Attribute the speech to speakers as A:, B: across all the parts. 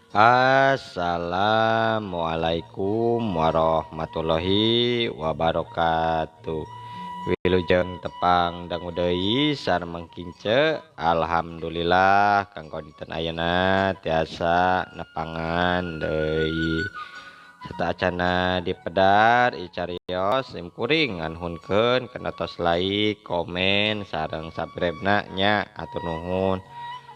A: Assalamualaikum warahmatullahi wabarakatuh. Wilujeng tepang dangu deui sareng kince. Alhamdulillah kanggo dinten ayeuna tiasa nepangan deui. Sateuacana dipedar icarios sim kuring nganuhunkeun kana tos like, komen sareng subscribe-na nya atur nuhun.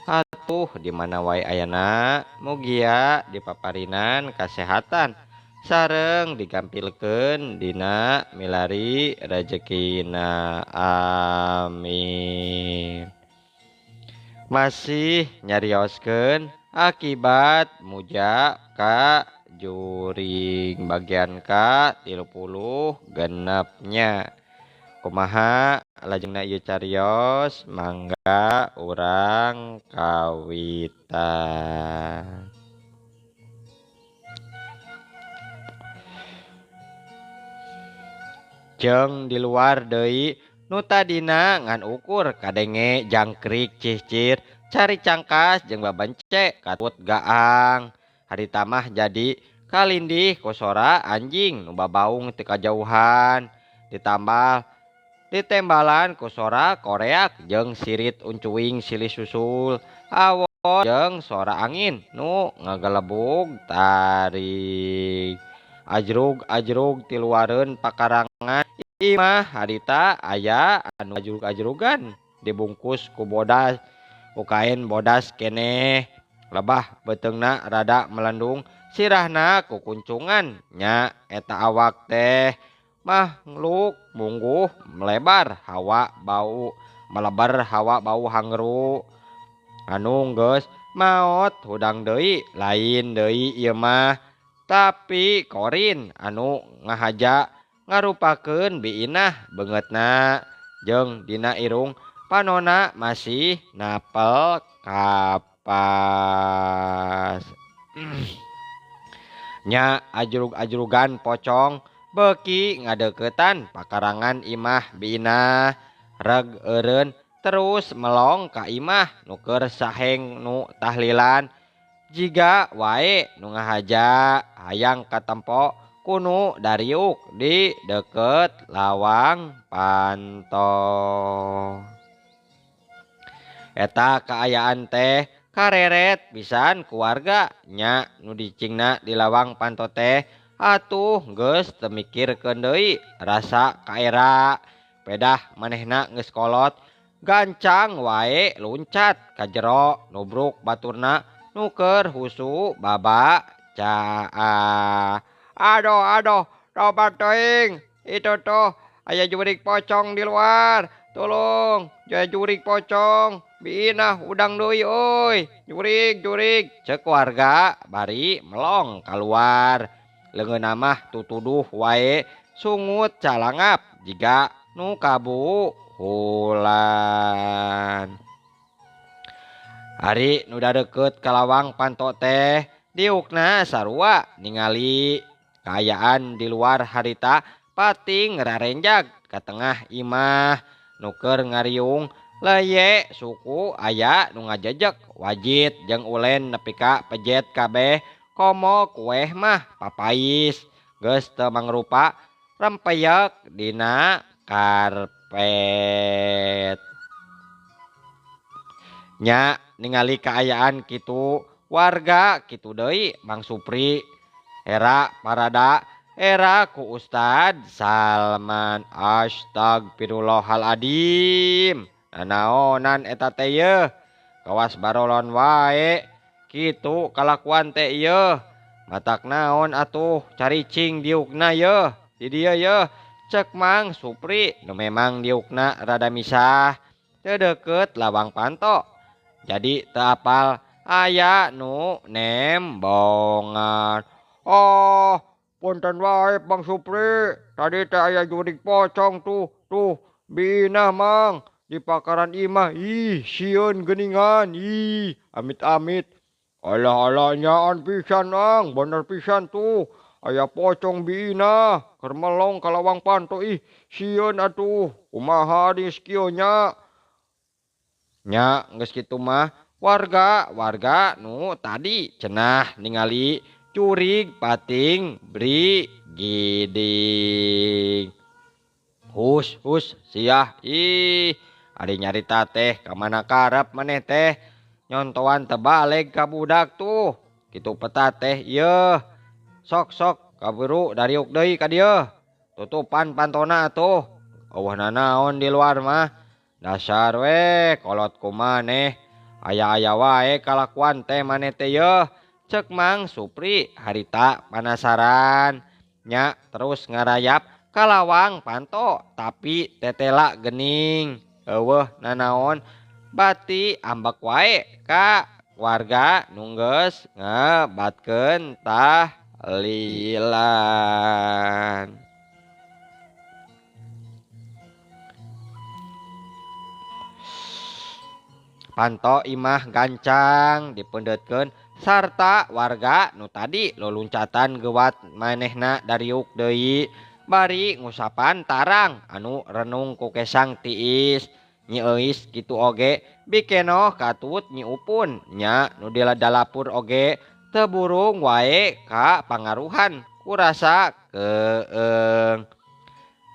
A: Atuh di mana wae ayana mugia dipaparinan kasehatan sareng digampilkeun dina milari rejekina, amin. Masih nyarioskeun akibat muja ka juring bagian ka 36 nya. Kumaha lajengna ieu carios mangga urang kawitan. Jeung di luar deui nu tadina ngan ukur kadenge jangkrik cihcir cari cangkas jeung babence katut gaang. Harita mah jadi kalindih ku sora anjing nu babaung teu kajauhan ditambah ditembalan ku sora koreak jeung sirit uncuing silih susul awon jeung sora angin nu ngagelebug tarik. Ajrug-ajrug tiluareun pakarangan imah harita aya anu ajrug-ajrugan dibungkus ku bodas ku kain bodas keneh. Lebah beuteungna rada melendung sirahna ku kuncungan nya eta awak teh makhluk mungguh melebar hawa bau melebar hawa bau hangru anu geus maot hudang deui lain deui ieu mah tapi korin anu ngahaja ngarupakeun biinah beungeutna jeung dina irung panona masih napel kapas. Nya ajrug-ajrugan pocong beuki ngadeuketan pakarangan imah biinah reg eureun terus melong ka imah nu keur saheng nu tahlilan jiga wae nu ngahaja hayang katempo kunu dariuk di deukeut lawang panto. Eta kaayaan teh kareret pisan keluarga nya nu dicingna di lawang panto teh atuh geus teu mikirkeun deui rasa kaera pedah manehna geus kolot gancang wae luncat ka jero nubruk baturna nu keur husu baba caah. Aduh aduh loba teuing itu tuh aya jurig pocong di luar, tolong aya jurig pocong biinah udang deui euy jurig jurig ceuk warga bari melong kaluar. Leungeunna mah tutuduh wae sungut calangap jiga nu kabuhulan. Ari nu dadeukeut ka lawang panto teh diukna sarua ningali kaayaan di luar harita pating rarenjag ka tengah imah nu keur ngariung leye suku aya nu ngajejek wajit jeung ulen nepi ka pejet kabeh komo kueh mah papais geus teu mangrupa rempeyek dina karpet. Nya ningali kaayaan kitu warga kitu deui Mang Supri era parada era ku Ustad Salman. Astagfirullahaladzim nanaonan eta teh yeuh kawas barolon wae kitu kalakuan teh yeuh matak naon atuh caricing diukna yeuh di dieu yeuh cek Mang Supri nu memang diukna rada misah teu deukeut lawang panto jadi teu apal aya nu nembongan. Oh punten wae Bang Supri tadi teh aya jurig pocong tuh tuh biinah Mang di pakaran imah ih sieun geuningan ih amit-amit. Alah alah nyaan pisan Ang bener pisan tuh aya pocong biinah keur melong ka lawang panto ih sieun atuh kumaha geus kieu nya. Nya geus kitu mah Warga-warga nu tadi cenah ningali jurig pating bri giding. Hus hus siah ih ari nyarita teh ka mana karep maneh teh nyontoan tebaleg ka budak tuh kitu peta teh ieu sok sok kaburu dariuk deui ka dieu tutupan pantona atuh eueuh nanaon di luar mah dasar we kolot kumaneh aya-aya wae kalakuan teh maneh teh yeuh cek Mang Supri harita panasaran nya terus ngarayap kalawang panto tapi tetela gening eueuh nanaon bati ambek wae ka warga nu geus ngebatkeun tahlilan. Panto imah gancang dipeundeutkeun sarta warga nu tadi loluncatan gewat manehna dariuk deui bari ngusapan tarang anu renung ku kesang tiis. Nyi Euis kitu oge bikenoh katut Nyi Upun nya nu diladalapur oge teu burung wae ka pangaruhan kurasa keeng.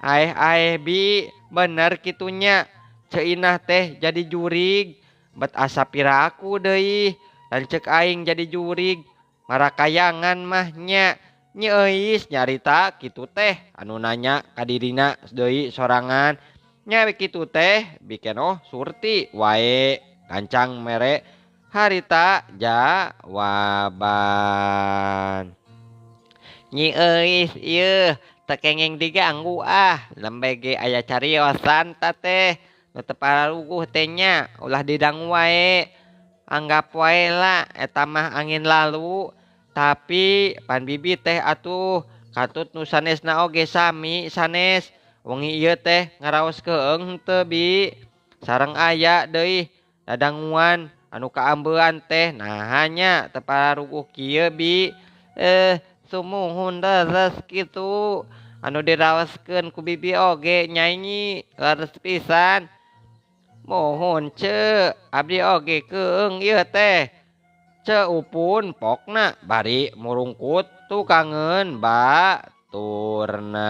A: Aeh aeh bi bener kitunya Ceu Inah teh jadi jurig bet asa piraku deui lanceuk aing jadi jurig marakayangan mah nya. Nyi Euis nyarita kitu teh anu nanya ka dirina deui sorangan nya kitu teh bikenoh Surti wae gancang mere harita jawaban. Nyi Euis ieu teu kenging diganggu ah lembe ge aya cariosan ta teh nu teu pararuguh teh nya ulah didangu wae anggap wae lah eta mah angin lalu tapi pan bibi teh atuh katut nu sanesna oge sami sanes wengi ieu teh ngaraos keung henteu bi sareng aya deui dadanguan anu kaambean teh naha nya teu pararuguh kieu bi sumuhun leres kitu anu diraoskeun ku bibi oge nyanyi leres pisan muhun ceu abdi oge keung ieu teh Ceu Upun pokna bari murungkut tukangeun baturna.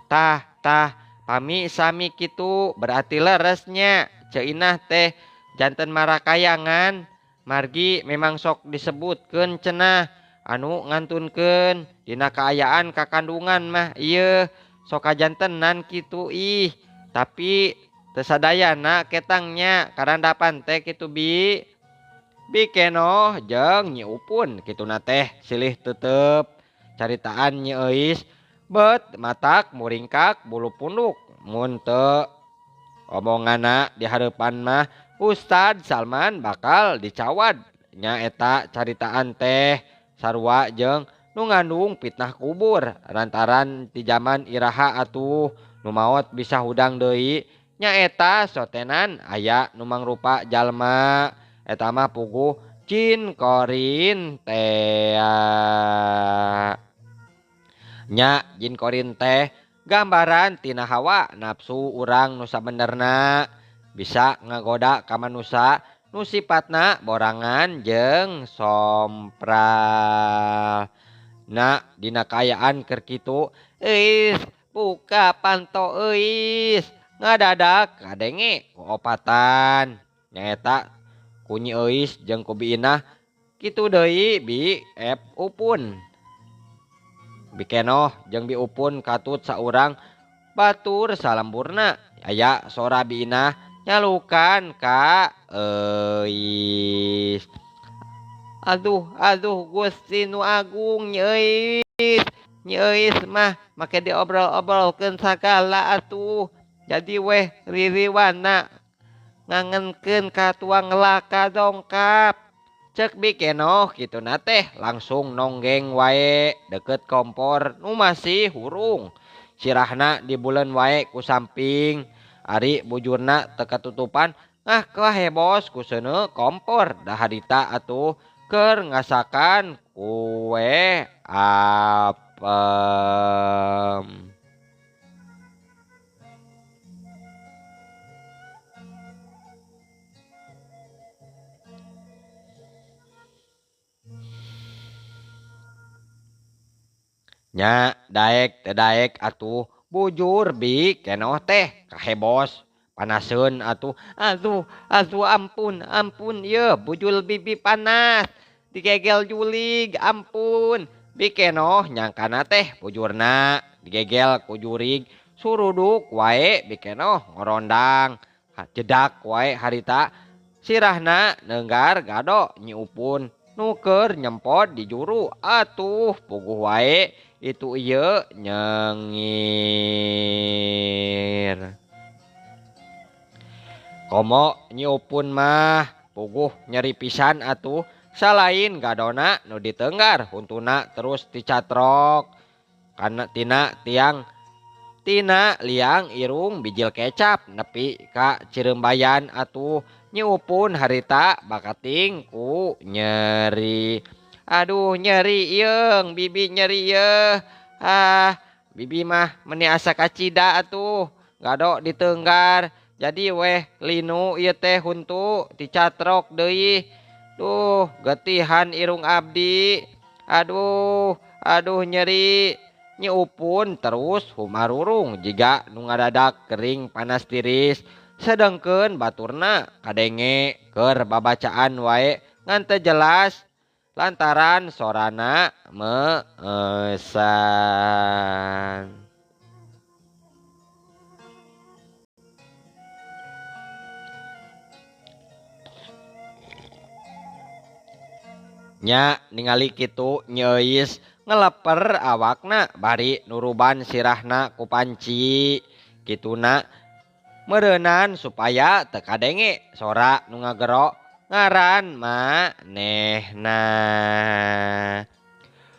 A: Tah tah pami sami kitu berarti leresnya Ceu Inah teh janten marakayangan margi memang sok disebutkeun cenah anu ngantunkeun dina kaayaan kakandungan mah ieu sok kajantenan kitu ih tapi teu sadayana ketangnya karandapan teh kitu bi bikenoh jeung Nyi Upun kituna teh silih tetep caritaan Nyi Euis bet matak muringkak bulu punduk mun teu omonganna di hareupan mah Ustad Salman bakal dicawad nya eta caritaan teh sarua jeung nu ngandung fitnah kubur lantaran di zaman iraha atuh nu maot bisa hudang deui nya eta sotenan aya nu mangrupa jalma eta mah puguh jin korin tea. Nya jin korin teh gambaran tina hawa nafsu urang nu sabenerna bisa ngagoda ka manusa nu sipatna borangan jeung sompral. Na dina kaayaan keur kitu euis buka panto euis ngadadak kadenge ku opatan nyaeta ku Nyi Euis jeung ku Bi Inah kitu deui Bi Ep Upun. Bikenoh jeung Bi Upun katut saurang batur salemburna aya sora Bi Inah nyalukan ka Euis. Aduh aduh Gusti nu agung Nyi Euis. Nyi Euis mah make diobrol-obrolkeun sagala atuh jadi weh ririwana ngangenkeun ka tuang laka dongkap. Cek bikenoh kituna teh langsung nonggeng wae deket kompor nu masih hurung. Sirahna dibuleun wae ku samping ari bujurna teu katutupan ngah kahebos ku seuneu kompor da harita atuh keur ngasakan kue apem. Nya daek teu daek atuh bujur Bi Kenoh teh kahebos panaseun atuh. Aduh aduh ampun ampun yeuh bujul bibi panas digegel julig ampun. Bi Kenoh nyangkana teh bujurna digegel ku jurig suruduk wae Bi Kenoh ngorondang jedak wae harita sirahna neunggar gado Nyi Upun nu keur nyempot di juru atuh puguh wae itu ieu nyengir. Komo Nyi Upun mah puguh nyeri pisan atuh salain gadona nu ditenggar huntuna terus dicatrok kana tina tiang tina liang irung bijil kecap nepi ka Cireumbayan atuh Nyi Upun harita bakating ku nyeri. Aduh nyeri yeung bibi nyeri yeuh. Ah bibi mah meni asa kacida atuh gado ditenggar jadi weh linu ieu teh huntu dicatrok deui. Duh getihan irung abdi. Aduh aduh nyeri. Nyi Upun terus humarurung jiga nu ngadadak kering panas tiris sedengkeun baturna kadenge keur babacaan wae ngan teu jelas lantaran sorana meesan. Nya ningali kitu Nyi Euis ngeleper awakna bari nuruban sirahna ku panci kituna meureunan supaya teu kadenge sora nu ngagero ngaran manehna.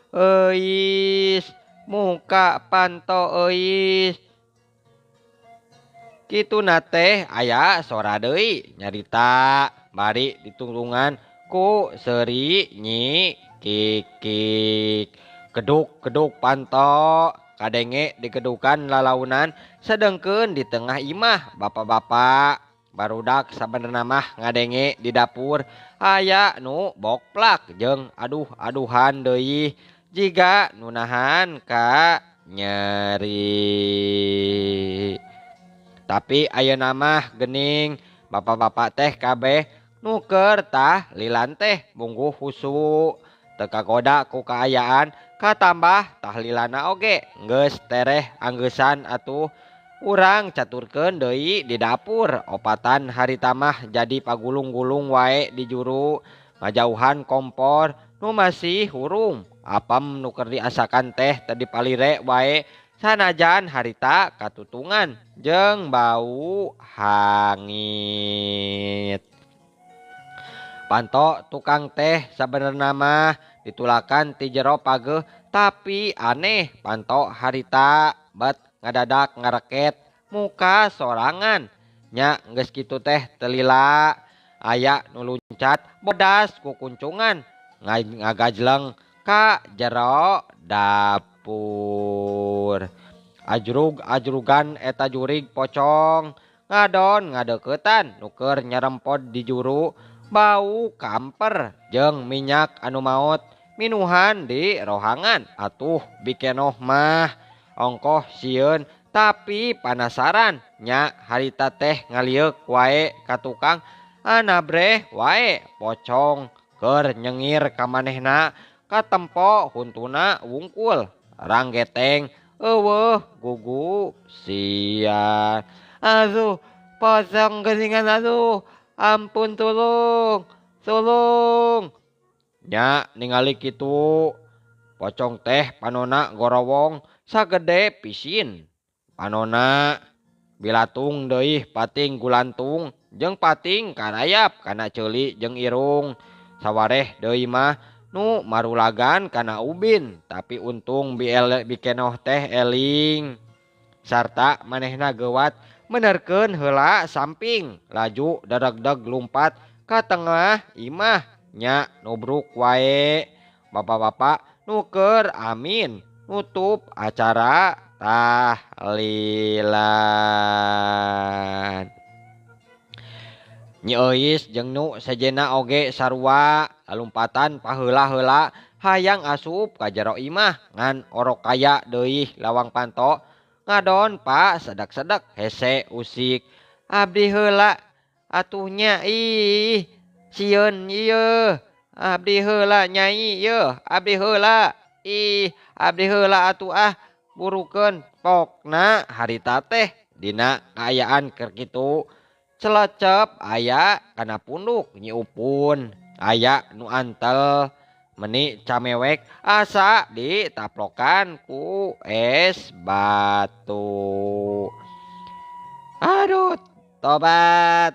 A: Euis muka panto euis kituna teh aya sora deui nyarita bari ditungtungan ku seuri Nyi Kikik. Keduk-keduk panto kadenge digedukan lalaunan sedengkeun di tengah imah bapak-bapak barudak sabenerna mah ngadenge di dapur aya nu bokplak jeung aduh-aduhan deui jiga nu nahan ka nyeri. Tapi ayeuna mah geuning bapak-bapak teh kabeh nu keur tahlilan teh bungguh husu teu kagoda ku kaayaan katambah tahlilana oge geus tereh anggeusan atuh urang caturkeun deui di dapur opatan harita mah jadi pagulung-gulung wae di juru ngajauhan kompor nu masih hurung apam nu keur diasakan teh teu dipalire wae sanajan harita katutungan jeung bau hangit. Panto tukang teh sabenerna mah ditulakan ti jero pageuh tapi aneh panto harita bet ngadadak ngareket muka sorangan nya geus kitu teh teu lila aya nu luncat bodas ku kuncungan ngagajleng ka jero dapur. Ajrug-ajrugan eta jurig pocong ngadon ngadeuketan nu keur nyerempod di juru bau kamper jeung minyak anu maot minuhan di rohangan atuh Bi Kenoh mah ongkoh sieun tapi panasaran nya harita teh ngalieuk wae ka tukang anabreh wae pocong keur nyengir ka manehna katempo huntuna wungkul ranggeteng eueuh gugu sia. Aduh pocong geuningan aduh ampun tulung tulung. Nya ningali kitu pocong teh panona gorowong sagede pisin panona bilatung deui pating gulantung jeung pating karayap kana ceuli jeung irung sawareh deui mah nu marulagan kana ubin tapi untung Bi Kenoh teh eling sarta manehna geuwat menerkeun heula samping laju dadegdeg lumpat ka tengah imah nya nubruk wae bapak-bapak nu keur amin nutup acara tahlilan. Nyi Euis jeung nu sejenna oge sarua lalumpatan paheula-heula Hayang asup ka jero imah ngan orok kaya deui lawang panto ngadon pak sedak-sedak hese usik. Abdi heula atuh nya ih sieun ieu. Abdi heula nyai ieu, abdi heula ih, abdi heula atuh ah burukeun pokna harita teh dina kaayaan keur kitu. Celecep aya kana punduk Nyi Upun, aya nu antel meni camewek asa ditaplokan ku es batu. Aduh tobat,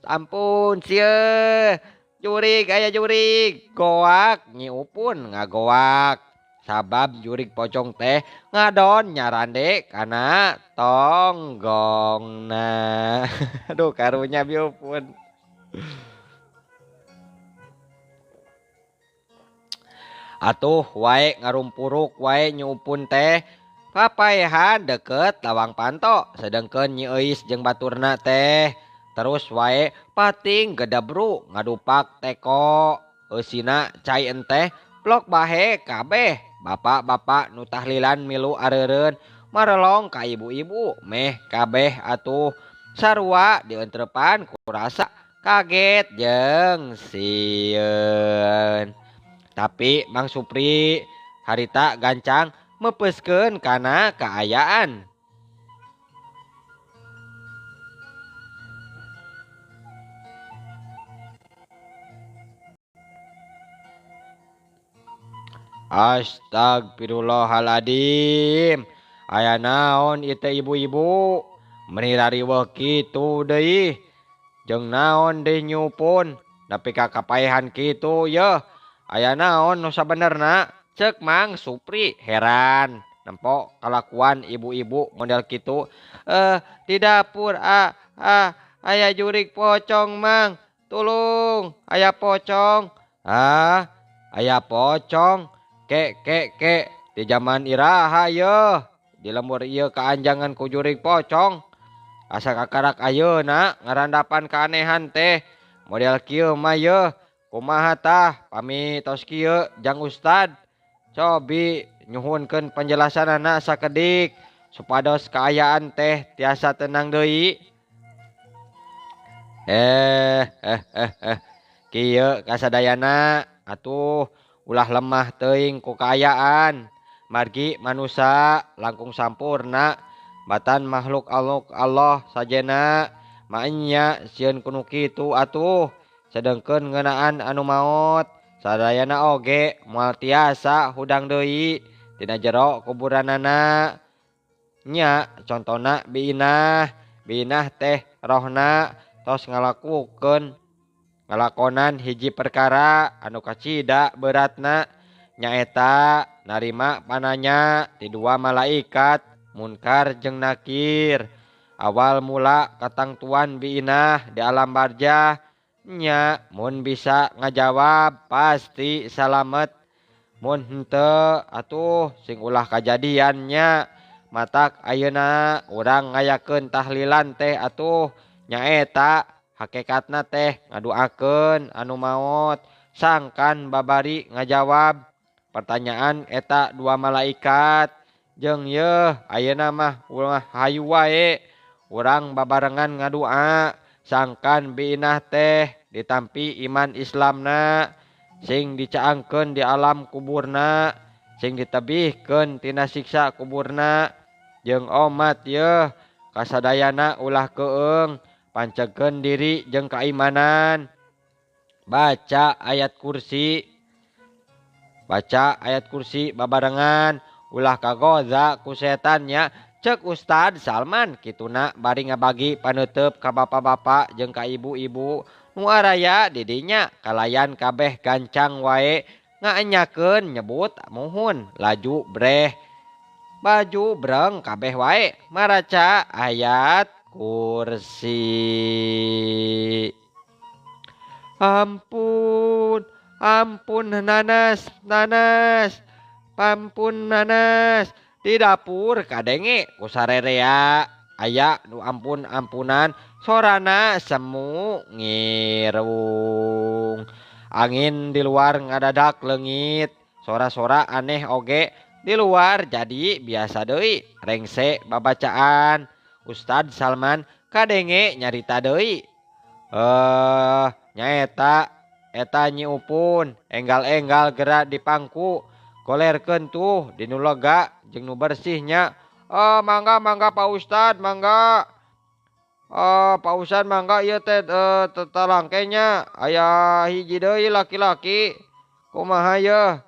A: ampun sieun, jurig aya jurig, goak Nyi Upun ngagoak. Sabab jurig pocong teh ngadon nyarande kana tonggongna. Aduh karunya Bi Upun. Atuh wae ngarumpuruk wae Nyi Upun teh papaehan deket lawang panto sedengkeun Nyi Euis jeung baturna teh. Terus wae pating gedebru ngadupak teko eusina cai enteh blok bahe kabeh. Bapak-bapak nu tahlilan milu areureun marelong ka ibu-ibu meh kabeh atuh sarua dientrepan ku rasa kaget jeung sieun. Tapi Mang Supri harita gancang mepeuskeun kana kaayaan. Astagfirullahaladzim. Aya naon ieu teh ibu-ibu meni rariweuh kitu deui. Jeung naon deui nyupun nepi ka kapaehan kitu yeuh. Aya naon nu sabenerna? Ceuk Mang Supri heran nempo kalakuan ibu-ibu model kitu. Di dapur aya jurig pocong Mang, tulung aya pocong. Ah, aya pocong. Ke ke ke di zaman iraha yeuh di lembur ieu kaanjangan ku jurig pocong. Asa kakarak ayeuna ngarandapan keanehan teh model kieu mah yeuh. Kumaha tah pami tos kieu jang ustad? Cobi nyuhunkeun penjelasanana sakedik supados kaayaan teh tiasa tenang deui. Kieu kasadayana atuh ulah lemah teuing ku kaayaan. Margi manusa langkung sampurna batan makhluk Allah sajena maenya sieun kuno kitu atuh. Sedengkeun ngeunaan anu maot sadayana oge moal tiasa hudang deui tina jero kuburanana. Nya contona Bi Inah, Bi Inah teh rohna tos ngalakukeun ngalakonan hiji perkara anu kacida beratna nyaeta narima pananya ti dua malaikat Munkar jeung Nakir. Awal mula katangtuan Bi Inah di alam barjah nya mun bisa ngajawab pasti salamet, mun henteu atuh sing ulah kajadiannya. Matak ayeuna urang ngayakeun tahlilan teh atuh nyaeta hakikatna teh ngaduakeun anu maot sangkan babari ngajawab pertanyaan eta dua malaikat. Jeung yeuh ayeuna mah ulah hayu wae urang babarengan ngadua sangkan Bi Inah teh ditampi iman Islamna sing dicaangkeun di alam kuburna sing ditebihkeun tina siksa kuburna. Jeung omat yeuh kasadayana ulah keung pancegkeun diri jeung kaimanan. Baca ayat kursi, baca ayat kursi babarengan ulah kagoza ku setannya. Cek Ustad Salman kituna bari ngabagi paneuteub ka bapak-bapak jeung ka ibu-ibu nu araya didinya kalayan kabeh gancang wae ngaenyakeun nyebut muhun laju breh baju breng kabeh wae maraca ayat kursi. Ampun, ampun nanas, nanas, pampun nanas. Di dapur kadenge ku sarerea aya nu ampun-ampunan sorana semu ngirung. Angin di luar ngadadak leungit. Sora-sora aneh oge di luar jadi biasa deui rengse babacaan. Ustad Salman kadenge nyarita deui. Nyaeta eta Nyi Upun enggal-enggal gerak di pangku golerkeun tuh di nu lega jeung nu bersihnya. Mangga mangga Pak Ustad mangga. Pak Ustad mangga ieu teh tetalangkenya aya hiji deui laki-laki kumaha yeuh.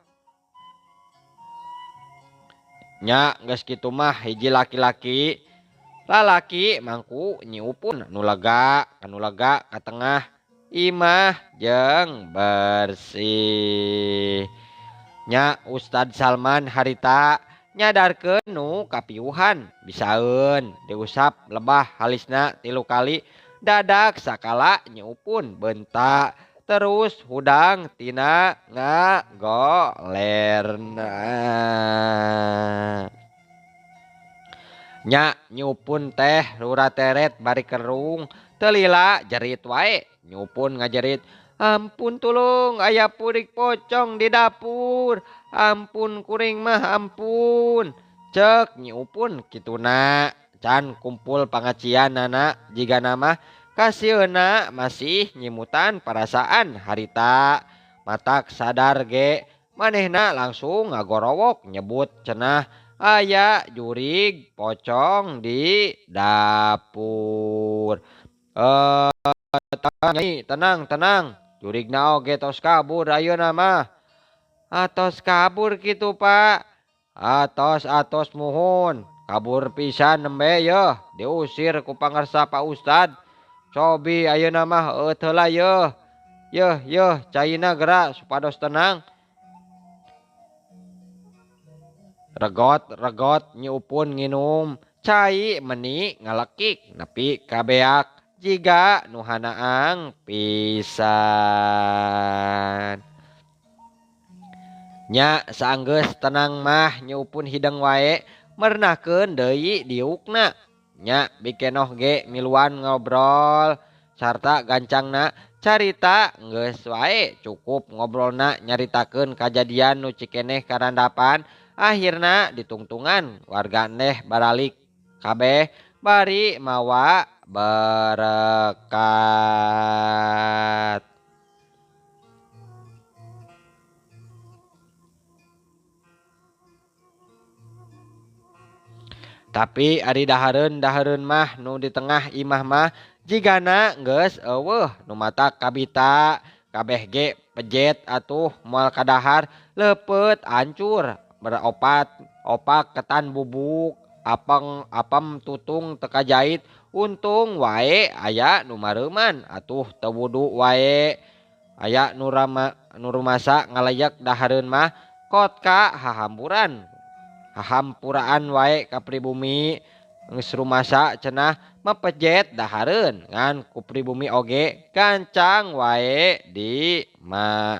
A: Nya geus kitu mah hiji laki-laki lalaki mangku Nyi Upun nu lega kanu lega ka tengah imah jeung bersih. Nya Ustad Salman harita nyadarkeun nu kapiuhan bisaeun diusap lebah halisna 3 kali dadak sakala Nyi Upun bentak terus hudang tina ngagolerna. Nya Nyi Upun teh rura teret bari kerung teu lila jerit wae. Nyi Upun ngajerit, ampun tulung aya purik pocong di dapur, ampun kuring mah ampun. Cek Nyi Upun kituna can kumpul pangacianana jigana mah kasieuna masih nyimutan perasaan harita. Matak sadar ge manehna langsung ngagorowok nyebut cenah aya jurig pocong di dapur. Tenang tenang jurigna oge tos kabur ayeuna mah. Atos kabur kitu Pak. Atos atos muhun kabur pisan nembe yeuh diusir ku pangersa Pak Ustad. Cobi ayeuna mah eueuh heula yeuh. Yeuh yeuh caina gerak supados tenang. Regot regot Nyi Upun nginum cai meni ngalekik nepi ka beak jiga nu hanaang pisan. Nya saanggeus tenang mah Nyi Upun hideng wae mernahkeun deui diukna. Nya bikenoh ge miluan ngobrol sarta gancangna carita geus wae cukup ngobrolna nyaritakeun kajadian nu cikeneh karandapan. Akhirna ditungtungan warga neh baralik kabeh bari mawa berkat. Tapi ari dahareun-dahareun mah nu di tengah imah mah jigana geus eueuh nu mata kabita kabeh ge pejet atuh moal kadahar leupeut ancur beropat opak ketan bubuk apeng apem tutung teka jait untung wae aya nu mareuman atuh teu wudu wae aya nu rama nu rumasa ngalayak dahareun mah kotka hahampuran hahampuraan wae ka pribumi geus rumasa cenah mepejet dahareun ngan ku pribumi oge gancang wae dimaklum.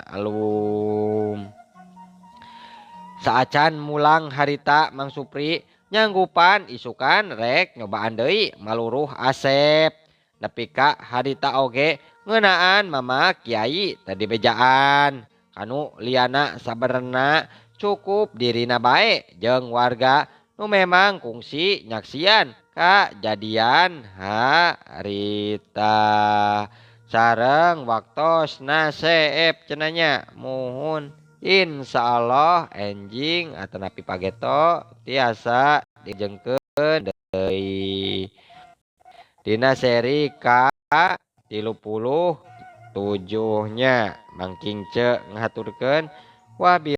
A: Saacan mulang harita Mang Supri nyanggupan isukan rek nyobaan deui maluruh Asep nepi ka harita oge ngeunaan mama kiai teu dibejaan kanu liana sabenerna cukup dirina bae jeung warga nu memang kungsi nyaksian kajadian harita sareng waktosna seep cenah nya muhun. Insyaallah enjing atanapi pageto tiasa dijengkeun deui dina seri ka 37 nya. Mangking ce ngahaturkeun wabillahi.